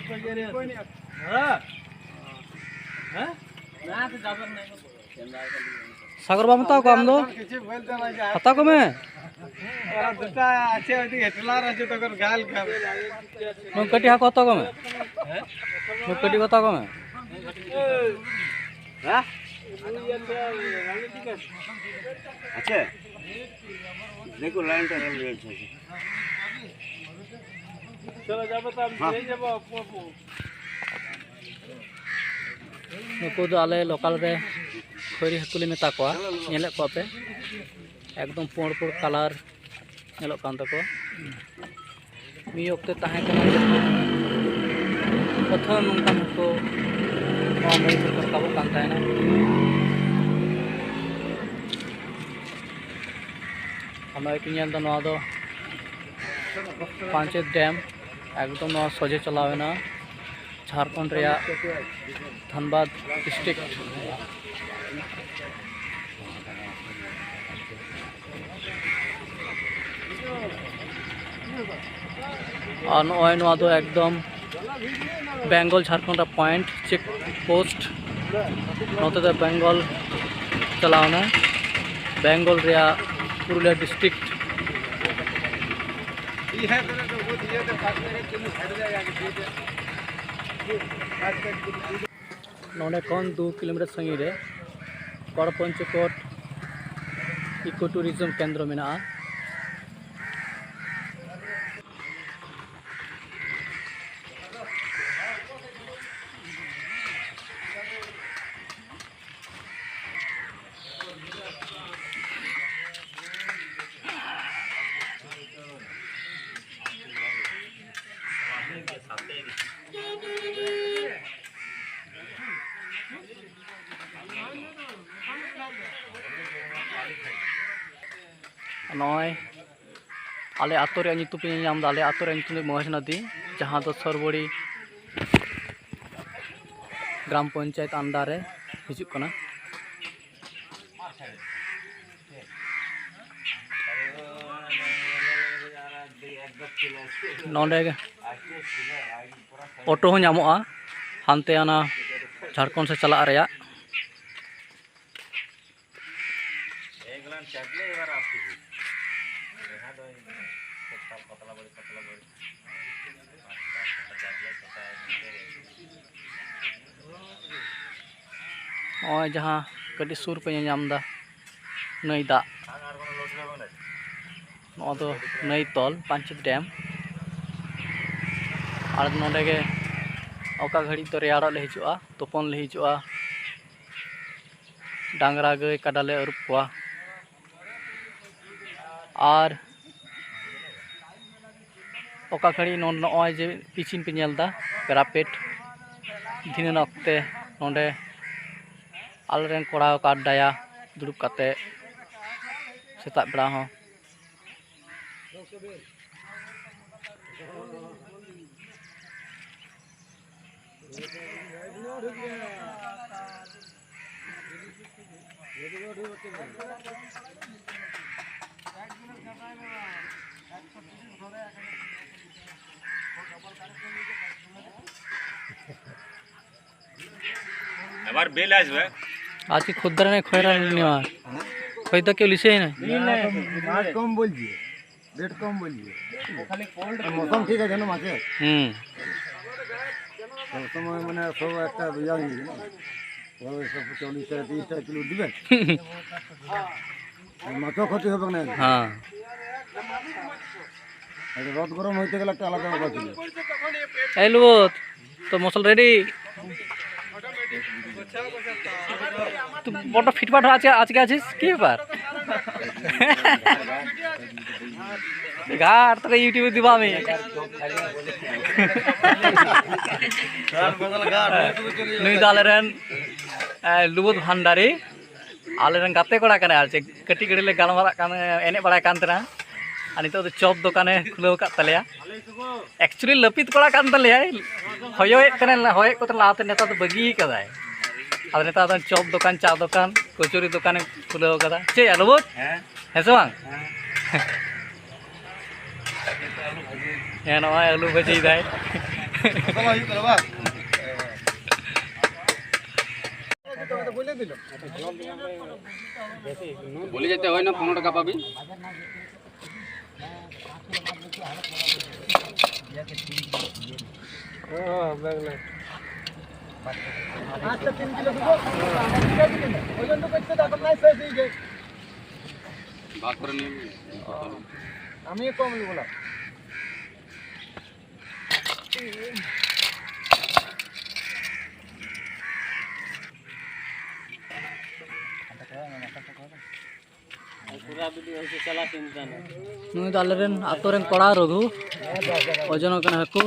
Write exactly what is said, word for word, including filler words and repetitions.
ᱦᱮᱸ? ᱦᱮᱸ? ᱥᱟᱜᱚᱨ, ᱵᱟᱢ ᱦᱟᱛᱟᱣ ᱠᱚᱣᱟ ᱟᱢ ᱫᱚ? ᱦᱟᱛᱟᱣ ᱠᱚᱢᱮ᱾ ᱱᱩᱠᱩ ᱠᱟᱹᱴᱤᱡ ᱦᱟᱹᱠᱩ ᱦᱟᱛᱟᱣ ᱠᱚᱢᱮ᱾ ᱱᱩᱠᱩ ᱠᱟᱹᱴᱤᱡ ᱠᱚ ᱦᱟᱛᱟᱣ ᱠᱚᱢᱮ᱾ ᱟᱪᱪᱷᱟ, ᱫᱮᱠᱷᱚ, ᱞᱟᱭᱤᱱ ᱴᱟ ᱨᱮᱞ ᱨᱮᱞ ᱪᱟᱞᱪᱷᱮ᱾ ᱱᱩᱠᱩ ᱫᱚ ᱟᱞᱮ ᱞᱳᱠᱟᱞ ᱨᱮ ᱠᱷᱚᱭᱨᱤ ᱦᱟᱹᱠᱩ ᱞᱮ ᱢᱮᱛᱟ ᱠᱚᱣᱟ᱾ ᱧᱮᱞᱮᱫ ᱠᱚᱣᱟ ᱯᱮ, ᱮᱠᱫᱚᱢ ᱯᱩᱸᱲ ᱯᱩᱸᱲ ᱠᱟᱞᱟᱨ ᱧᱮᱞᱚᱜ ᱠᱟᱱ ᱛᱟᱠᱚᱣᱟ᱾ ᱢᱤᱫ ᱚᱠᱛᱮ ᱛᱟᱦᱮᱸ ᱠᱟᱱᱟ ᱡᱮ ᱯᱨᱚᱛᱷᱚᱢ ᱱᱚᱝᱠᱟᱱ ᱦᱟᱹᱠᱩ ᱱᱚᱣᱟ ᱢᱩ ᱠᱷᱚᱱ ᱨᱟᱠᱟᱵᱚᱜ ᱠᱟᱱ ᱛᱟᱦᱮᱱᱟ᱾ ᱟᱨ ᱱᱚᱜᱼᱚᱭ ᱯᱮ ᱧᱮᱞ ᱮᱫᱟ, ᱱᱚᱣᱟ ᱫᱚ ᱯᱟᱧᱪᱮᱛ ᱰᱮᱢ, ᱮᱠᱫᱚᱢ ᱱᱚᱣᱟ ᱥᱚᱡᱷᱮ ᱪᱟᱞᱟᱣ ᱮᱱᱟ ᱡᱷᱟᱲᱠᱷᱚᱸᱰ ᱨᱮᱭᱟᱜ ᱫᱷᱟᱱᱵᱟᱫᱽ ᱰᱤᱥᱴᱨᱤᱠᱴ᱾ ᱟᱨ ᱱᱚᱜᱼᱚᱭ ᱱᱚᱣᱟ ᱫᱚ ᱮᱠᱫᱚᱢ ᱵᱮᱝᱜᱚᱞ ᱡᱷᱟᱲᱠᱷᱚᱸᱰ ᱨᱮᱭᱟᱜ ᱯᱚᱭᱮᱱᱴ, ᱪᱮᱠ ᱯᱳᱥᱴ᱾ ᱱᱚᱛᱮ ᱫᱚ ᱵᱮᱝᱜᱚᱞ ᱪᱟᱞᱟᱣᱱᱟ, ᱵᱮᱝᱜᱚᱞ ᱨᱮᱭᱟᱜ ᱯᱩᱨᱩᱞᱤᱭᱟ ᱰᱤᱥᱴᱨᱤᱠᱴ᱾ ᱱᱚᱰᱮ ᱠᱷᱚᱱ ᱫᱩ ᱠᱤᱞᱳᱢᱤᱴᱟᱨ ᱥᱟᱺᱜᱤᱧ ᱨᱮ ᱠᱚᱲᱯᱚᱧᱪᱚᱠᱳᱴ ᱤᱠᱳ ᱴᱩᱨᱤᱡᱚᱢ ᱠᱮᱱᱫᱨᱚ ᱢᱮᱱᱟᱜᱼᱟ᱾ ᱱᱚᱜᱼᱚᱭ ᱟᱞᱮ ᱟᱹᱛᱩ ᱨᱮᱭᱟᱜ ᱧᱩᱛᱩᱢ ᱯᱮ ᱧᱮᱞ ᱧᱟᱢ ᱮᱫᱟ, ᱟᱞᱮ ᱟᱹᱛᱩ ᱨᱮᱭᱟᱜ ᱧᱩᱛᱩᱢ ᱫᱚ ᱢᱚᱦᱮᱥ ᱱᱚᱫᱤ, ᱡᱟᱦᱟᱸ ᱫᱚ ᱥᱚᱨᱵᱚᱲᱤ ᱜᱨᱟᱢ ᱯᱚᱧᱪᱟᱭᱮᱛ under ᱨᱮ ᱦᱤᱡᱩᱜ ᱠᱟᱱᱟ᱾ ᱱᱚᱰᱮ ᱜᱮ ᱚᱴᱳ ᱦᱚᱸ ᱧᱟᱢᱚᱜᱼᱟ, ᱦᱟᱱᱛᱮ ᱚᱱᱟ ᱡᱷᱟᱲᱠᱷᱚᱸᱰ ᱥᱮᱫ ᱪᱟᱞᱟᱜ ᱨᱮᱭᱟᱜ᱾ ᱱᱚᱜᱼᱚᱭ ᱡᱟᱦᱟᱸ ᱠᱟᱹᱴᱤᱡ ᱥᱩᱨ ᱯᱮ ᱧᱮᱞ ᱧᱟᱢ ᱮᱫᱟ, ᱱᱟᱹᱭ ᱫᱟᱜ, ᱱᱚᱣᱟ ᱫᱚ ᱱᱟᱹᱭ ᱛᱚᱞ ᱯᱟᱧᱪᱮᱛ ᱰᱮᱢ᱾ ᱟᱨ ᱱᱚᱰᱮ ᱜᱮ ᱚᱠᱟ ᱜᱷᱟᱹᱲᱤᱡ ᱫᱚ ᱨᱮᱭᱟᱲᱚᱜ ᱞᱮ ᱦᱤᱡᱩᱜᱼᱟ, ᱛᱩᱯᱩᱱ ᱞᱮ ᱦᱤᱡᱩᱜᱼᱟ, ᱰᱟᱝᱨᱟ ᱜᱟᱹᱭ ᱠᱟᱰᱟ ᱞᱮ ᱟᱹᱨᱩᱵ ᱠᱚᱣᱟ᱾ ᱟᱨ ᱚᱠᱟ ᱜᱷᱟᱹᱲᱤᱡ ᱱᱚ-, ᱱᱚᱜᱼᱚᱭ ᱡᱮ ᱯᱤᱪᱷᱤᱢ ᱯᱮ ᱧᱮᱞ ᱮᱫᱟ, ᱯᱮᱨᱟᱯᱮᱴ, ᱫᱷᱤᱱᱟᱹᱱ ᱚᱠᱛᱮ ᱱᱚᱰᱮ ᱟᱞᱮᱨᱮᱱ ᱠᱚᱲᱟ ᱠᱚ ᱟᱰᱰᱟᱭᱟ ᱫᱩᱲᱩᱵ ᱠᱟᱛᱮ ᱥᱮᱛᱟᱜ ᱵᱮᱲᱟ ᱦᱚᱸ᱾ এবার বেল আসবে। আজকে খদ্দের নেই, খয়ের আর নেওয়া। খরিদ্দার কেউ লিসেই না। না, তো মাছ কম বলছি, রেট কম বলছি। আর মৌসুম ঠিক আছে না মাছের? হুম। সব সময় মানে সব একটা ইয়ে হয়ে গেছে না। ওই সব চল্লিশ টাকা, তিরিশ টাকা কিলো দিবেন। আর মাছও ক্ষতি হবে না। হ্যাঁ। আর রদ গরম হইতে গেলে একটা আলাদা ব্যাপার ছিল। এই লুবত, তো মশলা রেডি? তুই বড্ড ফিটফাট হয়ে আজকে, আজকে আছিস, কি ব্যাপার? ঘাট তোকে YouTube-এ দিব আমি। ᱱᱩᱭ ᱫᱚ ᱟᱞᱮᱨᱮᱱ, ᱮ, ᱞᱩᱵᱩᱫ ᱵᱷᱟᱱᱰᱟᱨᱤ, ᱟᱞᱮᱨᱮᱱ ᱜᱟᱛᱮ ᱠᱚᱲᱟ ᱠᱟᱱᱟᱭ᱾ ᱟᱨ ᱪᱮᱫ ᱠᱟᱹᱴᱤᱡ ᱜᱷᱟᱹᱲᱤᱡ ᱞᱮ ᱜᱟᱞᱢᱟᱨᱟᱜ ᱠᱟᱱ, ᱮᱱᱮᱡ ᱵᱟᱲᱟᱭ ᱠᱟᱱ ᱛᱟᱦᱮᱱᱟ᱾ ᱟᱨ ᱱᱤᱛᱚᱜ ᱫᱚ ᱪᱚᱯ ᱫᱚᱠᱟᱱᱮ ᱠᱷᱩᱞᱟᱹᱣ ᱟᱠᱟᱫ ᱛᱟᱞᱮᱭᱟ᱾ ᱮᱠᱪᱩᱭᱮᱞᱤ ᱞᱟᱹᱯᱤᱛ ᱠᱚᱲᱟ ᱠᱟᱱ ᱛᱟᱞᱮᱭᱟᱭ, ᱦᱚᱭᱚᱭᱮᱫ ᱛᱟᱦᱮᱱᱟ, ᱦᱚᱭᱚᱭᱮᱫ ᱠᱚ ᱛᱟᱦᱮᱱᱟ ᱞᱟᱦᱟᱛᱮ, ᱱᱮᱛᱟᱨ ᱫᱚ ᱵᱟᱹᱜᱤ ᱠᱟᱫᱟᱭ᱾ ᱟᱫᱚ ᱱᱮᱛᱟᱨ ᱫᱚ ᱪᱚᱯ ᱫᱚᱠᱟᱱ, ᱪᱟ ᱫᱚᱠᱟᱱ, ᱠᱚᱪᱩᱨᱤ ᱫᱚᱠᱟᱱᱮ ᱠᱷᱩᱞᱟᱹᱣ ᱠᱟᱫᱟ᱾ ᱪᱮᱫ ᱭᱟ ᱞᱩᱵᱩᱫ? ᱦᱮᱸ᱾ ᱦᱮᱸ ᱥᱮ ᱵᱟᱝ? ᱦᱮᱸ᱾ ᱦᱮᱸ, ᱱᱚᱜᱼᱚᱭ ᱟᱹᱞᱩ ᱵᱷᱟᱹᱡᱤᱭᱮᱫᱟᱭ᱾ ᱵᱚᱞᱮ ᱡᱮᱛᱮ ᱦᱳᱭ ᱱᱟ ᱯᱚᱱᱨᱚ ᱴᱟᱠᱟ ᱯᱟᱵᱤᱱ᱾ আচ্ছা, তিন কিলো দেবো। ওজন তো করতে দেখো, নাই, শেষ হয়ে যায়। ভাগ করে নিন। আমি কম নেবো না। ᱱᱩᱭ ᱫᱚ ᱟᱞᱮᱨᱮᱱ ᱟᱛᱳ ᱨᱮᱱ ᱠᱚᱲᱟ ᱨᱚᱜᱷᱩ, ᱳᱡᱚᱱᱚᱜ ᱠᱟᱱᱟ ᱦᱟᱹᱠᱩ᱾